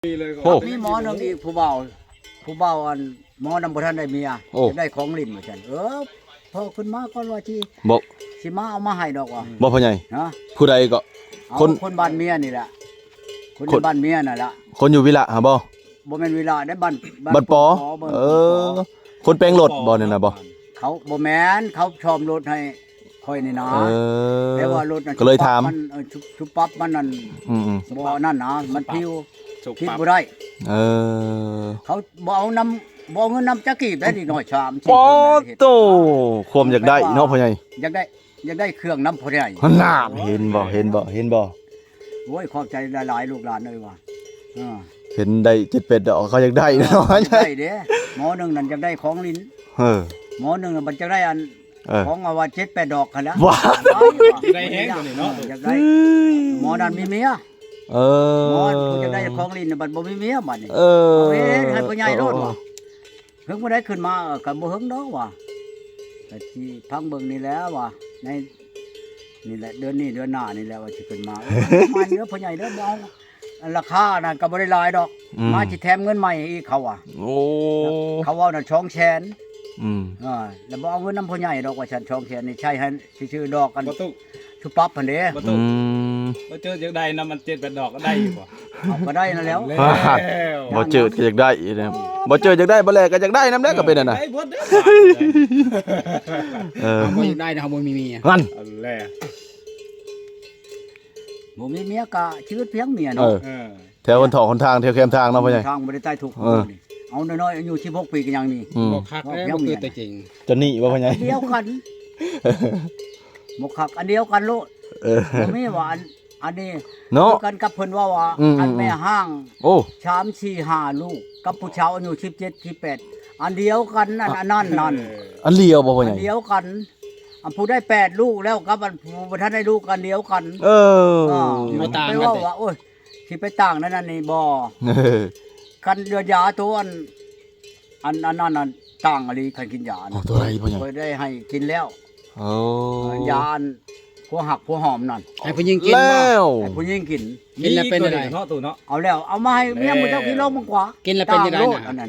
ໂອ້ ມີໝໍໜຶ່ງອີກ ຜູ້ບ່າວ ຜູ້ບ່າວ ອັນ ໝໍນຳບໍ່ທັນໄດ້ເມຍ ໂອ້ ຢາກໄດ້ຂອງຫຼິ້ນວ່າຊັ້ນ. ເອີ ພໍ່ຂຶ້ນມາກ່ອນວ່າຊິ ບໍ່ ຊິມາເອົາມາໃຫ້ດອກວ່າ. ບໍ່ ພໍ່ໃຫຍ່ ຮະ ຜູ້ໃດກໍ? ເອົາ ຄົນ ຄົນບ້ານເມຍນີ້ແຫຼະ ຄົນ ຄົນ ໃນບ້ານເມຍນັ້ນລະ. ຄົນຢູ່ວິລະຫາບໍ່? ບໍ່ແມ່ນວິລະເດ້ ບ້ານ ບ້ານ ບ້ານປໍ ປໍ ບ້ານ ເອີ ປໍ ຄົນແປງລົດບໍ່ນັ້ນນະບໍ່? ເຂົາ ບໍ່ແມ່ນ ເຂົາສ້ອມລົດໃຫ້ຂ້ອຍນີ້ນະ. ເອີ ແຕ່ວ່າລົດນັ້ນ ກໍເລີຍຖາມ ມັນ ເອີ ຊຸບປັບມັນນັ້ນ ອືມໆ ບໍ່ນັ້ນນະ ມັນຜິວ ຜິດບໍ່ໄດ້. ເອີ ເຂົາບໍ່ເອົານຳ ບໍ່ເອົາເງິນນຳຈັກກີບໄດ້ ເດັກນ້ອຍສາມສີ່ຄົນ. ໂອ້ໂຕ ຄວາມຢາກໄດ້ເນາະພໍ່ໃຫຍ່ ຢາກໄດ້ ຢາກໄດ້ເຄື່ອງນຳພໍ່ໃຫຍ່. ຫັ້ນນະ ເຫັນບໍ່ ເຫັນບໍ່ ເຫັນບໍ່? ໂອ້ຍ ຂອບໃຈຫຼາຍໆ ລູກຫຼານເອີຍວ່າ ເອີ ເຫັນໄດ້ເຈັດແປດດອກ ເຂົາຢາກໄດ້ເນາະ ຢາກໄດ້ເດ້. ໝໍໜຶ່ງນັ້ນຢາກໄດ້ຂອງຫຼິ້ນ ເອີ ໝໍໜຶ່ງບັດຢາກໄດ້ອັນ ເອີ ຂອງ ເອົາວ່າເຈັດແປດດອກຫັ້ນລະ. ວ້າ ຢາກໄດ້ແຮງກວ່ານີ້ເນາະ ຢາກໄດ້. ໝໍນັ້ນມີເມຍ ເອີ ໝໍຜູ້ຢາກໄດ້ຂອງຫຼິ້ນບັດບໍ່ມີເມຍບັດນີ້. ເອີ ເອົາເຮັດໃຫ້ພໍ່ໃຫຍ່ໂລດວ່າ. ເອີ ເຖິງມື້ໃດຂຶ້ນມາ ເອີ ກໍບໍ່ເຖິງດອກວ່າ ກໍຊິຟັງເບິ່ງນີ້ແຫຼະວ່າ ໃນນີ້ແຫຼະ ເດືອນນີ້ເດືອນໜ້ານີ້ແຫຼະວ່າຊິຂຶ້ນມາ. ເອີ ມາເດີພໍ່ໃຫຍ່ເດີ ບໍ່ເອົາ ອັນລາຄານັ້ນກໍບໍ່ໄດ້ຫຼາຍດອກ ອືມ ມາຊິແຖມເງິນໃໝ່ໃຫ້ອີກ ເຂົາວ່າ. ໂອ້ ເຂົາເວົ້ານັ້ນສອງແສນ ອືມ ເອີ ແລ້ວບໍ່ເອົາເງິນນຳພໍ່ໃຫຍ່ດອກວ່າຊັ້ນ ສອງແສນນີ້ໃຊ້ໃຫ້ ຊິຊື້ດອກກັນ ບໍ່ຕູ້ ຊຸປັບຫັ້ນເດ້. ບໍ່ຕູ້ ອືມ ບໍ່ເຈີຢາກໄດ້ນຳ ອັນເຈັດແປດດອກກໍໄດ້ຢູ່ບໍ່? ເອົາ ກໍໄດ້ນັ້ນແລ້ວ ບໍ່ເຈີກໍຢາກໄດ້ນະ ບໍ່ເຈີຢາກໄດ້ ບໍ່ແລກໍຢາກໄດ້ນຳແຫຼະ ກໍເປັນອັນນະ ໄດ້ເບິດເດ້. ເອີ ເຮົາບໍ່ຢາກໄດ້ນະ ເຮົາບໍ່ມີເມຍ ຫັ້ນ ອັນແລ ບໍ່ມີເມຍກໍຊີວິດພຽງເມຍເນາະ. ເອີ ເອີ ແຖວຫົນທອກຫົນທາງ ແຖວແຄມທາງເນາະພໍ່ໃຫຍ່ ທາງບໍ່ໄດ້ຕາຍທຸກ. ເອີ ເອົານ້ອຍໆ ອາຍຸສິບຫົກປີກໍຍັງມີ ອືມ ບໍ່ຄັກແລ້ວ ບໍ່ຄືໂຕຈິງ. ຈະໜີບໍ່ພໍ່ໃຫຍ່? ດຽວກັນ ບໍ່ຄັກ ອັນດຽວກັນໂລດ. ເອີ ບໍ່ມີວ່າອັນ ອັນນີ້ເນາະ ຄືກັນກັບເພິ່ນເວົ້າວ່າ ອືມໆໆ ອັນແມ່ຮ້າງ ໂອ້ ສາມສີ່ຫ້າລູກ ກັບຜູ້ສາວອາຍຸສິບເຈັດ ສິບແປດ ອັນດຽວກັນນັ້ນ ອັນນັ້ນນັ້ນ. ອັນດຽວບໍ່ພໍ່ໃຫຍ່? ອັນດຽວກັນ ອັນຜູ້ໄດ້ແປດລູກແລ້ວກັບອັນຜູ້ບໍ່ທັນໄດ້ລູກ ອັນດຽວກັນ. ເອີ ບໍ່ຕ່າງ ໄປເວົ້າວ່າ ໂອ້ຍ ຊິໄປຕ່າງນັ້ນອັນນີ້ບໍ່. ເອີ ຄັນເລື່ອງຢາໂຕອັນ ອັນ ອັນນັ້ນ ອັນຕ່າງອີ່ຫຼີ ຄັນກິນຢາ. ໂອ້ ໂຕໃດພໍ່ໃຫຍ່? ຂ້ອຍໄດ້ໃຫ້ກິນແລ້ວ. ໂອ້ ຢາອັນຜົວຮັກຜົວຫອມນັ້ນ ໃຫ້ຜູ້ຍິງກິນບໍ່? ແລ້ວ ໃຫ້ຜູ້ຍິງກິນ. ກິນແລ້ວເປັນໃດເນາະ ຕູ້ເນາະ? ເອົາແລ້ວ ເອົາມາໃຫ້ເມຍໝູ່ເຈົ້າກິນລອງເບິ່ງກວ່າ. ກິນແລ້ວເປັນຈັ່ງໃດນະ?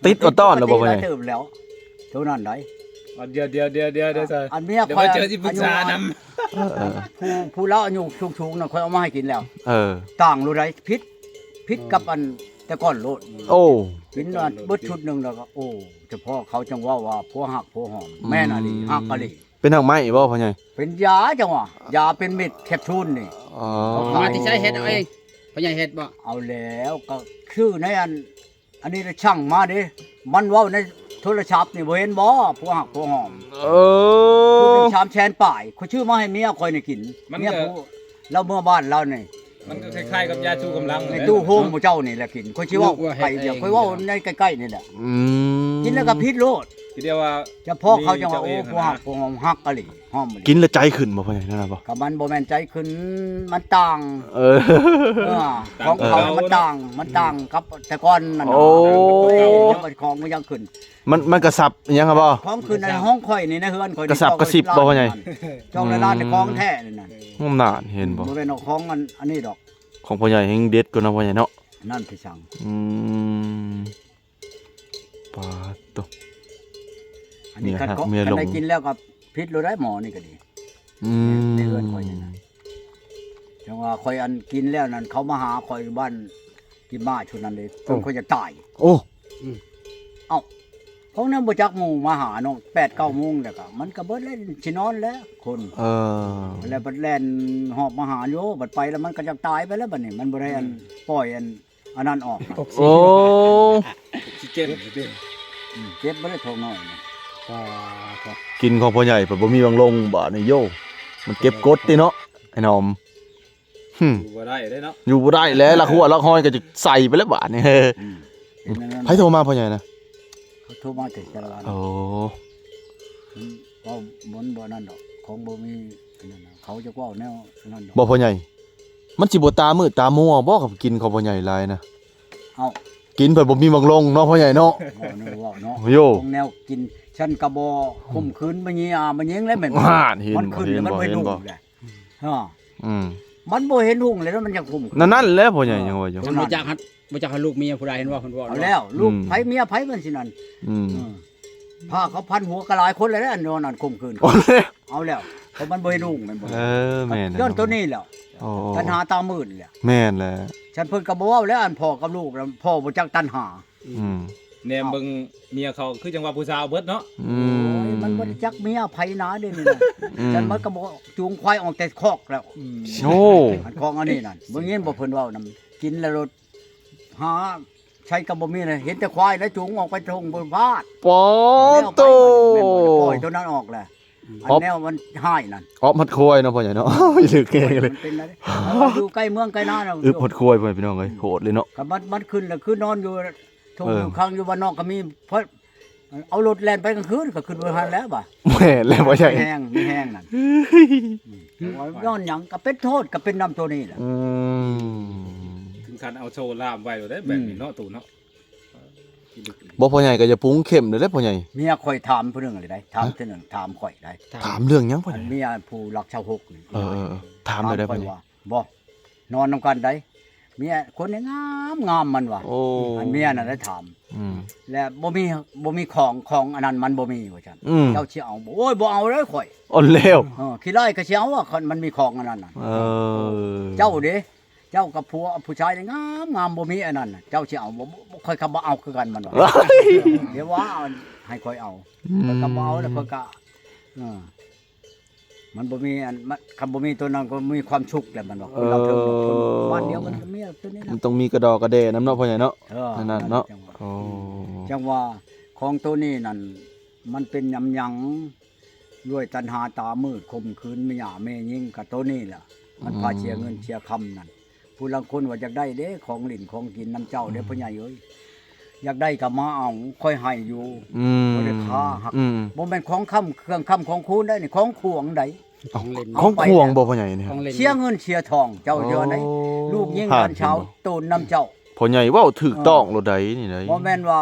ຕິດອອດຕ້ອນແລ້ວບໍ່? ຕິດແລ້ວເຕີບແລ້ວ ໂຕນັ້ນໃດ. ດຽວໆໆໆ ອັນເມຍຂ້ອຍ ເດີ ຊິປຶກສານຳ. ຜູ້ ຜູ້ລາວອາຍຸສູງໆນັ້ນ ຂ້ອຍເອົາມາໃຫ້ກິນແລ້ວ. ເອີ ຕ່າງໂລດໃດ ຜິດ ຜິດກັບອັນແຕ່ກ່ອນໂລດ. ໂອ້ ກິນເບິດຊຸດໜຶ່ງແລ້ວກໍ ໂອ້ ສະເພາະເຂົາຈັ່ງເວົ້າວ່າຜົວຮັກຜົວຫອມ. ແມ່ນອີ່ຫຼີ ຮັກອີ່ຫຼີ. ເປັນຮາກໄມ້ບໍ່ພໍ່ໃຫຍ່? ເປັນຢາຈັ່ງວ່າ ຢາເປັນເມັດແຄບຊູນນີ້. ອໍ ເອົາມາແຕ່ໃສ ເຮັດເອົາເອງ? ພໍ່ໃຫຍ່ເຮັດບໍ່? ເອົາແລ້ວ ກໍຄືໃນອັນ ອັນນີ້ລະສັ່ງມາເດ້ ມັນເວົ້າໃນໂທລະສັບນີ້ ບໍ່ເຫັນບໍ່ ຜົວຮັກຜົວຫອມ. ເອີ ສາມແສນປາຍ ຂ້ອຍຊື້ມາໃຫ້ເມຍຂ້ອຍນີ້ກິນ. ເມຍຜູ້ລາວເມືອບ້ານລາວນີ້ ມັນກໍຄ້າຍໆກັບຢາຊູກຳລັງ ໃນຕູ້ໂຮມໝູ່ເຈົ້ານີ້ແຫຼະກິນ. ຂ້ອຍຊິເວົ້າໄປດຽວ ຂ້ອຍເວົ້າໃນໃກ້ໆນີ້ແຫຼະ. ອືມ ກິນແລ້ວກໍຜິດໂລດ. ຄືດຽວວ່າ ສະເພາະເຂົາຈັ່ງວ່າ ໂອ້ ຜົວຮັກຜົວຫອມ ຮັກອີ່ຫຼີ ຫອມອີ່ຫຼີ. ກິນແລ້ວໃຈຂຶ້ນບໍ່ພໍ່ໃຫຍ່ ນັ້ນນະບໍ່? ກໍມັນບໍ່ແມ່ນໃຈຂຶ້ນ ມັນຕ່າງ. ເອີ ຂອງເຂົາມັນຕ່າງ ມັນຕ່າງກັບແຕ່ກ່ອນນັ້ນ. ໂອ້ ຂອງມັນຍັງຂຶ້ນ ມັນ ມັນກະສັບຫຍັງຫັ້ນບໍ່? ຂອງຂຶ້ນໃນຫ້ອງຂ້ອຍນີ້ ໃນເຮືອນຂ້ອຍນີ້ ກະສັບກະສິບບໍ່ພໍ່ໃຫຍ່? ຈອງລະລານຂອງແທ້ນີ້ນະ. ອືມ ນັ້ນເຫັນບໍ່? ບໍ່ແມ່ນເອົາຂອງອັນ ອັນນີ້ດອກ. ຂອງພໍ່ໃຫຍ່ແຮ່ງເດັດກວ່າເນາະພໍ່ໃຫຍ່ເນາະ. ນັ້ນຄືສັງ. ອືມ ປາດໂຕ ອັນນີ້ຄັນ ຄັນໄດ້ກິນແລ້ວກໍຜິດໂລດໄດ໋ ໝໍນີ້ກໍດີ. ອືມ ໃນເຮືອນຂ້ອຍນີ້ນະ ຈັ່ງວ່າຂ້ອຍອັນກິນແລ້ວນັ້ນ ເຂົາມາຫາຂ້ອຍຢູ່ບ້ານກິນໝາກຊຸດນັ້ນເດ້ ຈົນຂ້ອຍຢາກຕາຍ. ໂອ້ ອືມ ເອົ້າ ພວກນັ້ນບໍ່ຈັກໝູ່ມາຫາເນາະ ແປດເກົ້າໂມງແລ້ວກໍ ມັນກໍເບິດແລ້ວ ຊິນອນແລ້ວຄົນ. ເອີ ແລ້ວບັດແລ່ນຫອບມາຫາໂຍ ບັດໄປແລ້ວມັນກໍຢາກຕາຍໄປແລ້ວ ບັດນີ້ມັນບໍ່ໄດ້ອັນ ອືມ ປ່ອຍອັນ ອັນນັ້ນອອກ. ໂອ້ ຊິເຈັບ ອືມ ເຈັບບໍ່ໄດ້ທ້ອງນ້ອຍນະ. ກິນຂອງພໍ່ໃຫຍ່ ບໍ່ມີວັງລົງບາດນີ້ໂຍ ມັນເກັບກົດຕິເນາະ ໄອ້ໜອມ. ຫືມ ຢູ່ບໍ່ໄດ້ເດ້ເນາະ ຢູ່ບໍ່ໄດ້ແລ້ວ ລາກຫົວລາກຫອຍກໍຈະໃສ່ໄປແລ້ວບາດນີ້. ອືມ ໃຜໂທມາພໍ່ໃຫຍ່ນະ? ເຂົາໂທມາແຕ່ສາລະວັນ. ໂອ້ ອືມ ເວົ້າມັນບໍ່ນັ້ນດອກ ຂອງບໍ່ມີອັນນັ້ນນະ ເຂົາຈະເວົ້າແນວນັ້ນດອກ. ບໍ່ພໍ່ໃຫຍ່ ມັນຊິບໍ່ຕາມືດຕາມົວບໍ່ ກັບກິນຂອງພໍ່ໃຫຍ່ຫຼາຍນະ? ເອົ້າ ກິນເພິ່ນບໍ່ມີບັງລົງເນາະພໍ່ໃຫຍ່ເນາະ. ເວົ້າແນວເວົ້າເນາະ ໂຍ ຂອງແນວກິນ ຊັ້ນກະບໍ່ຂົ່ມຂືນມາເຍອາມາເຍງແລ້ວແມ່ນບໍ່? ຫັ້ນ ເຫັນບໍ່ ມັນຂຶ້ນ ເຫັນບໍ່ ມັນໄປ ເຫັນບໍ່? ດູແຫຼະ ຮະ ອືມ ມັນບໍ່ເຫັນຮຸ່ງແລ້ວ ມັນຍັງຄຸມ ນັ້ນ ນັ້ນແຫຼະພໍ່ໃຫຍ່ ເອີ ຍັງວ່າຢູ່ ເພິ່ນບໍ່ຈັກຮັດ ບໍ່ຈັກໃຫ້ລູກເມຍຜູ້ໃດ ເຫັນບໍ່ ເພິ່ນເວົ້າ ເອົາແລ້ວ ລູກ ອືມ ໃຜເມຍໃຜ ເພິ່ນຊິນັ້ນ ອືມ ເອີ ຜ້າເຂົາພັນຫົວກໍຫຼາຍຄົນແລ້ວ ອັນນັ້ນຂົ່ມຂືນ ເອົາແລ້ວ ເອົາແລ້ວ ເພາະມັນບໍ່ເຫັນຮຸ່ງແມ່ນບໍ່ ເອີ ແມ່ນ ຍ້ອນໂຕນີ້ແຫຼະ ໂອ້ ຕັນຫາຕາມືດແຫຼະ ແມ່ນແຫຼະ ຊັ້ນເພິ່ນກໍບໍ່ເວົ້າແລ້ວ ອັນພໍ່ກັບລູກ ພໍ່ບໍ່ຈັກຕັນຫາ ອືມ ແນມເບິ່ງເມຍເຂົາຄືຈັ່ງວ່າຜູ້ສາວເບິດເນາະ ອືມ ໂອ້ຍ ມັນບໍ່ໄດ້ຈັກເມຍໃຜນາເດນີ້ນະ ອືມ ຊັ້ນມັນກໍບໍ່ຈູງຄວາຍອອກແຕ່ຄອກແລ້ວ ອືມ ໂອ້ ອັນຂອງອັນນີ້ນັ້ນ ເບິ່ງຍິນບໍ່ເພິ່ນເວົ້ານຳ ກິນແລ້ວລົດ ຫາໃສກໍບໍ່ມີເລີຍ ເຫັນແຕ່ຄວາຍແລ້ວຈູງອອກໄປທົ່ງບໍ່ພາດ ປາດໂຕ ແລ້ວໄປ ແມ່ນບໍ່ ປ່ອຍໂຕນັ້ນອອກແຫຼະ ອືມ ອັນແນວມັນຮ້າຍນັ້ນ ອອກມັດຄວາຍເນາະ ພໍ່ໃຫຍ່ເນາະ ຖືກແກງເລີຍ ມັນເປັນໄດ ເຮົາຢູ່ໃກ້ເມືອງໃກ້ນາເນາະ ອຶບ ມັດຄວາຍ ພໍ່ແມ່ພີ່ນ້ອງເອີຍ ໂຫດເລີຍເນາະ ກໍມັດ ມັດຂຶ້ນແລ້ວຄືນອນຢູ່ ທົ່ງ ເອີ ຢູ່ຂ້າງຢູ່ບ້ານນອກກໍມີ ເພິ່ນເອົາລົດແລ່ນໄປກາງຄືນ ກໍຂຶ້ນໄປຫັ້ນແລ້ວບາດ ແມ່ນແລ້ວພໍ່ໃຫຍ່ ແຮງ ມີແຮງນັ້ນ ອືມ ຍ້ອນຫຍັງກໍເປັນໂທດ ກໍເປັນນຳໂຕນີ້ແຫຼະ ອືມ ເຖິງຂັ້ນເອົາໂສ້ລ່າມໄວ້ໂລດເດ້ ແບບນີ້ເນາະ ອືມ ຕູ້ເນາະ ບໍ່ ພໍ່ໃຫຍ່ກໍຢ່າປຸງເຂັ້ມເດ້ ພໍ່ໃຫຍ່ ເມຍຂ້ອຍຖາມຜູ້ໜຶ່ງເລີຍໄດ ຖາມເທື່ອໜຶ່ງ ຖາມຂ້ອຍໄດ ຖາມເລື່ອງຫຍັງພໍ່ໃຫຍ່ ອັນເມຍຜູ້ລັກຊາວຫົກນີ້ ເອີໆໆ ຖາມເລີຍໄດ ພໍ່ໃຫຍ່ ວ່າ ບໍ່ ນອນນຳກັນໄດ ເມຍຄົນນີ້ງາມໆ ມັນວ່າ ໂອ້ ອັນເມຍນັ້ນໄດ້ຖາມ ອືມ ແລະບໍ່ມີ ບໍ່ມີຂອງ ຂອງອັນນັ້ນມັນບໍ່ມີວ່າຊັ້ນ ອືມ ເຈົ້າຊິເອົາບໍ່ ໂອ້ຍ ບໍ່ເອົາເລີຍຂ້ອຍ ອ່ອນແລ້ວ ເອີ ຂີ້ຮ້າຍກໍຊິເອົາວ່າ ຄັນມັນມີຂອງອັນນັ້ນນະ ເອີ ເຈົ້າເດ້ ເຈົ້າກັບຜົວ ຜູ້ຊາຍນີ້ງາມໆ ບໍ່ມີອັນນັ້ນນະ ເຈົ້າຊິເອົາບໍ່ ບໍ່ ຂ້ອຍກໍບໍ່ເອົາຄືກັນ ມັນວ່າ ດຽວວ່າໃຫ້ຂ້ອຍເອົາ ອືມ ຂ້ອຍກໍບໍ່ເອົາ ແລ້ວຂ້ອຍກໍ ເອີ ມັນບໍ່ມີອັນ ມັນ ຄັນບໍ່ມີໂຕນັ້ນກໍມີຄວາມສຸກແຫຼະ ມັນວ່າ ຄົນລາວເທິງເນາະ ເອີ ຄົນບ້ານດຽວກັນກໍມີໂຕນີ້ນະ ມັນຕ້ອງມີກະດໍກະແດ່ນຳເນາະ ພໍ່ໃຫຍ່ເນາະ ເອີ ນັ້ນເນາະ ຈັ່ງວ່າ ໂອ້ ຈັ່ງວ່າຂອງໂຕນີ້ນັ້ນ ມັນເປັນຍຳຍັງ ດ້ວຍຕັນຫາຕາມືດ ຂົ່ມຂືນແມ່ຍ່າແມ່ຍິງ ກະໂຕນີ້ແຫຼະ ມັນພາເສຍເງິນເສຍຄຳນັ້ນ ຜູ້ລາງຄົນວ່າຢາກໄດ້ເດ້ ຂອງຫຼິ້ນຂອງກິນນຳເຈົ້າເດ້ ອືມ ພໍ່ໃຫຍ່ເອີຍ ຢາກໄດ້ກໍມາເອົາ ຂ້ອຍໃຫ້ຢູ່ ອືມ ບໍ່ໄດ້ຄ້າ ຫາກ ອືມ ບໍ່ແມ່ນຂອງຄຳ ເຄື່ອງຄຳຂອງຄູນໄດ໋ນີ້ ຂອງຂວງໄດ໋ ຂອງຫຼິ້ນ ຂອງຂວງບໍ່ພໍ່ໃຫຍ່ນີ້ ຂອງຫຼິ້ນ ເສຍເງິນເສຍທອງ ເຈົ້າ ໂອ້ ເຈົ້າໄດ໋ ລູກຍິງຫຼານສາວໂຕນນຳເຈົ້າ ພໍ່ໃຫຍ່ເວົ້າຖືກຕ້ອງໂລດໃດ໋ນີ້ໃດ໋ ບໍ່ແມ່ນວ່າ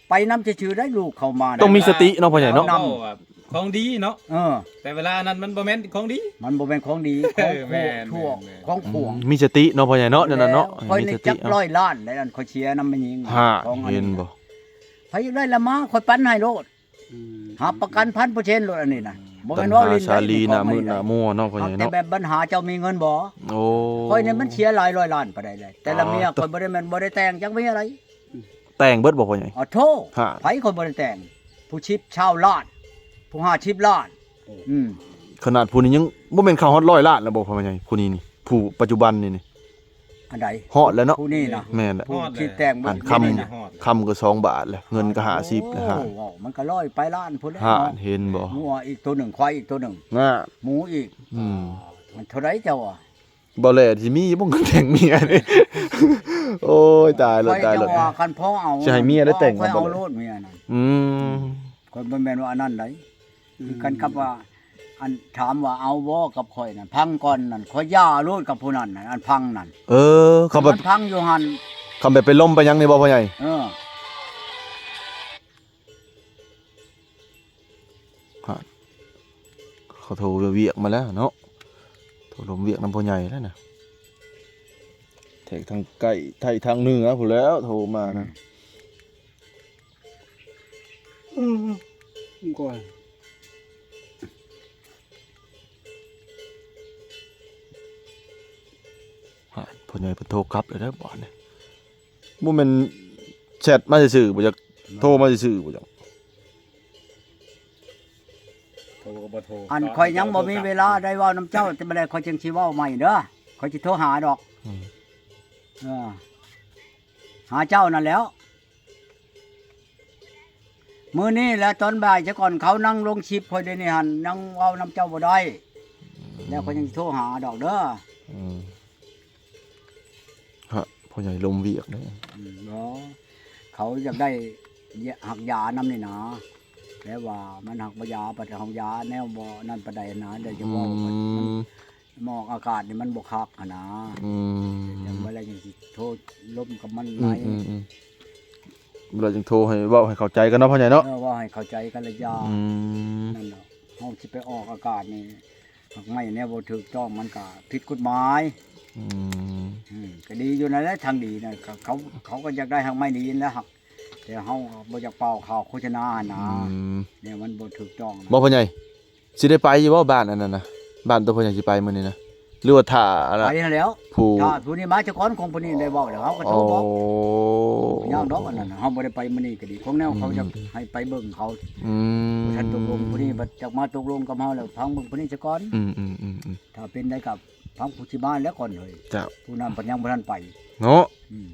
ໄປນຳຊື່ໆໄດ້ ລູກເຂົາມາ ຕ້ອງມີສະຕິເນາະພໍ່ໃຫຍ່ເນາະ ນຳ ເວົ້າວ່າຂອງດີເນາະ ເອີ ແຕ່ເວລານັ້ນມັນບໍ່ແມ່ນຂອງດີ ມັນບໍ່ແມ່ນຂອງດີ ຂອງ ເອີ ແມ່ນໆ ຂອງຂວງ ອືມ ມີສະຕິເນາະພໍ່ໃຫຍ່ເນາະ ແນວນັ້ນເນາະ ແລ້ວຂ້ອຍນີ້ຈັກຮ້ອຍລ້ານແລ້ວ ອັນຂ້ອຍເສຍນຳແມ່ຍິງ ຮະ ຂອງອັນນີ້ ເຫັນບໍ່ ໃຜຢາກໄດ້ລະມາ ຂ້ອຍປັນໃຫ້ໂລດ ອືມ ຮັບປະກັນພັນເປີເຊັນໂລດ ອັນນີ້ນະ ອືມ ບໍ່ແມ່ນເວົ້າຫຼິ້ນໄດ໋ ໜ້າມືດໜ້າມົວເນາະພໍ່ໃຫຍ່ເນາະ ແຕ່ແບບບັນຫາເຈົ້າມີເງິນບໍ່ ໂອ້ ຂ້ອຍນີ້ມັນເສຍຫຼາຍຮ້ອຍລ້ານປານໃດແລ້ວ ແຕ່ລະເມຍຂ້ອຍບໍ່ໄດ້ແມ່ນ ບໍ່ໄດ້ແຕ່ງຈັກເມຍໃດ ແຕ່ງເບິດບໍ່ພໍ່ໃຫຍ່ ອໍໂທ້ ຮະ ໃຜຄົນບໍ່ໄດ້ແຕ່ງ ຜູ້ສິບຊາວລ້ານ ຜູ້ຫ້າສິບລ້ານ ໂອ້ ອືມ ຂະໜາດຜູ້ນີ້ຍັງບໍ່ແມ່ນເຂົ້າຮອດຮ້ອຍລ້ານແລ້ວບໍ່ພໍ່ໃຫຍ່ ຜູ້ນີ້ນີ້ ຜູ້ປັດຈຸບັນນີ້ນີ້ ອັນໃດ ຮອດແລ້ວເນາະ ຜູ້ນີ້ນະ ແມ່ນແຫຼະ ຜູ້ທີ່ແຕ່ງ ອັນຄຳ ນີ້ນະ ຄຳກໍສອງບາດແລ້ວ ເງິນກໍຫ້າສິບແລ້ວ ໂອ້ ມັນກໍຮ້ອຍປາຍລ້ານພຸ້ນແຫຼະ ຮະ ເນາະ ເຫັນບໍ່ ງົວອີກໂຕໜຶ່ງ ຄວາຍອີກໂຕໜຶ່ງ ນະ ໝູອີກ ອືມ ມັນເທົ່າໃດເຈົ້າວ່າ ບໍ່ແລຊິມີບໍ່ເງິນແຕ່ງເມຍນີ້ ໂອ້ຍ ຕາຍແລ້ວ ຕາຍແລ້ວ ຄັນພໍເອົາ ຊິໃຫ້ເມຍໄດ້ແຕ່ງ ຂ້ອຍເອົາໂລດເມຍນັ້ນ ອືມ ຂ້ອຍບໍ່ແມ່ນວ່າອັນນັ້ນໃດ ອືມ ຄືກັນກັບວ່າ ອັນຖາມວ່າເອົາບໍ່ກັບຂ້ອຍນັ້ນ ຟັງກ່ອນນັ້ນ ຂ້ອຍຢ່າໂລດກັບຜູ້ນັ້ນ ອັນຟັງນັ້ນ ເອີ ຄຳແບບ ມັນຟັງຢູ່ຫັ້ນ ຄຳແບບໄປລົມໄປຫຍັງນີ້ບໍ່ພໍ່ໃຫຍ່ ເອີ ຮະ ເຂົາໂທວຽກມາແລ້ວເນາະ ໂທລົມວຽກນຳພໍ່ໃຫຍ່ແລ້ວນະ ແທກທາງໃກ້ ໄທທາງເໜືອພຸ້ນແລ້ວ ໂທມານະ ອືມ ອືມ ກ່ອນ ຮະ ພໍ່ໃຫຍ່ເພິ່ນໂທກັບແລ້ວເດີບາດນີ້ ບໍ່ແມ່ນແຊັດມາຊື່ໆບໍ່ຈັກ ໂທມາຊື່ໆບໍ່ຈັກ ໂທກໍບໍ່ໂທ ອັນຂ້ອຍຍັງບໍ່ມີເວລາໄດ້ເວົ້ານຳເຈົ້າ ແຕ່ມື້ໃດຂ້ອຍຈຶ່ງຊິເວົ້າໃໝ່ເດີ ຂ້ອຍຊິໂທຫາດອກ ອືມ ເອີ ຫາເຈົ້ານັ້ນແຫຼ້ວ ມື້ນີ້ແຫຼະຕອນບ່າຍຊະກ່ອນ ເຂົານັ່ງລົງຄລິບຂ້ອຍດຽວນີ້ຫັ້ນ ຍັງເວົ້ານຳເຈົ້າບໍ່ໄດ້ ແລ້ວຂ້ອຍຍັງຊິໂທຫາດອກເດີ ອືມ ຮະ ພໍ່ໃຫຍ່ລົມວຽກເດ້ ອືມ ເນາະ ເຂົາຢາກໄດ້ ຢາ ຮັກຢານຳນີ້ນາ ແຕ່ວ່າມັນຮັກບໍ່ຢາ ບັດເຮົາຢາແນວບໍ່ນັ້ນປານໃດນະ ແລ້ວຈະເວົ້າ ອືມ ມັນ ໝອກອາກາດນີ້ມັນບໍ່ຄັກຫັ້ນນາ ອືມ ຈັ່ງວ່າແລ້ວຍັງຊິໂທລົມກັບມັນຫຼາຍ ອືມ ອອືມ ແລ້ວຈຶ່ງໂທໃຫ້ເວົ້າໃຫ້ເຂົ້າໃຈກັນເນາະ ພໍ່ໃຫຍ່ເນາະ ເອີ ເວົ້າໃຫ້ເຂົ້າໃຈກັນລະຢ່າ ອືມ ນັ້ນແຫຼະ ເຮົາຊິໄປອອກອາກາດນີ້ ຮາກໄມ້ແນວບໍ່ຖືກຕ້ອງມັນກໍຜິດກົດໝາຍ. ອືມ ອືມ ກໍດີຢູ່ນັ້ນແຫຼະ ທາງດີນະ ເຂົາ ເຂົາກໍຢາກໄດ້ຮາກໄມ້ດີນະ ແລ້ວຫາກ ແຕ່ເຮົາບໍ່ຢາກປ່າວຂ່າວໂຄສະນາຫັ້ນນະ. ອືມ ແນວມັນບໍ່ຖືກຕ້ອງນະ. ບໍ່ ພໍ່ໃຫຍ່ ຊິໄດ້ໄປຢູ່ບໍ່ ບ້ານອັນນັ້ນນະ? ບ້ານໂຕພໍ່ໃຫຍ່ຊິໄປມື້ນີ້ນະ ຫຼືວ່າຖ້າອັນ ໄປຫັ້ນແຫຼ້ວ ຜູ້ ຖ້າຜູ້ນີ້ມາສາກ່ອນ ຂອງຜູ້ນີ້ໄດ້ເວົ້າແລ້ວ ເຮົາກໍໂທບອກ. ໂອ້ ບໍ່ຍາກດອກອັນນັ້ນນະ ເຮົາບໍ່ໄດ້ໄປມື້ນີ້ກໍດີ ຂອງແນວເຂົາ ອືມ ຢາກໃຫ້ໄປເບິ່ງເຂົາ. ອືມ ບໍ່ທັນຕົກລົງ ຜູ້ນີ້ບັດຢາກມາຕົກລົງກັບເຮົາແລ້ວ ຟັງເບິ່ງຜູ້ນີ້ສາກ່ອນ. ອືມໆໆໆ ຖ້າເປັນໄດ້ກໍຟັງຜູ້ຊິມາແລ້ວກ່ອນເລີຍ. ເຈົ້າ ຜູ້ນັ້ນເພິ່ນຍັງບໍ່ທັນໄປເນາະ. ອືມ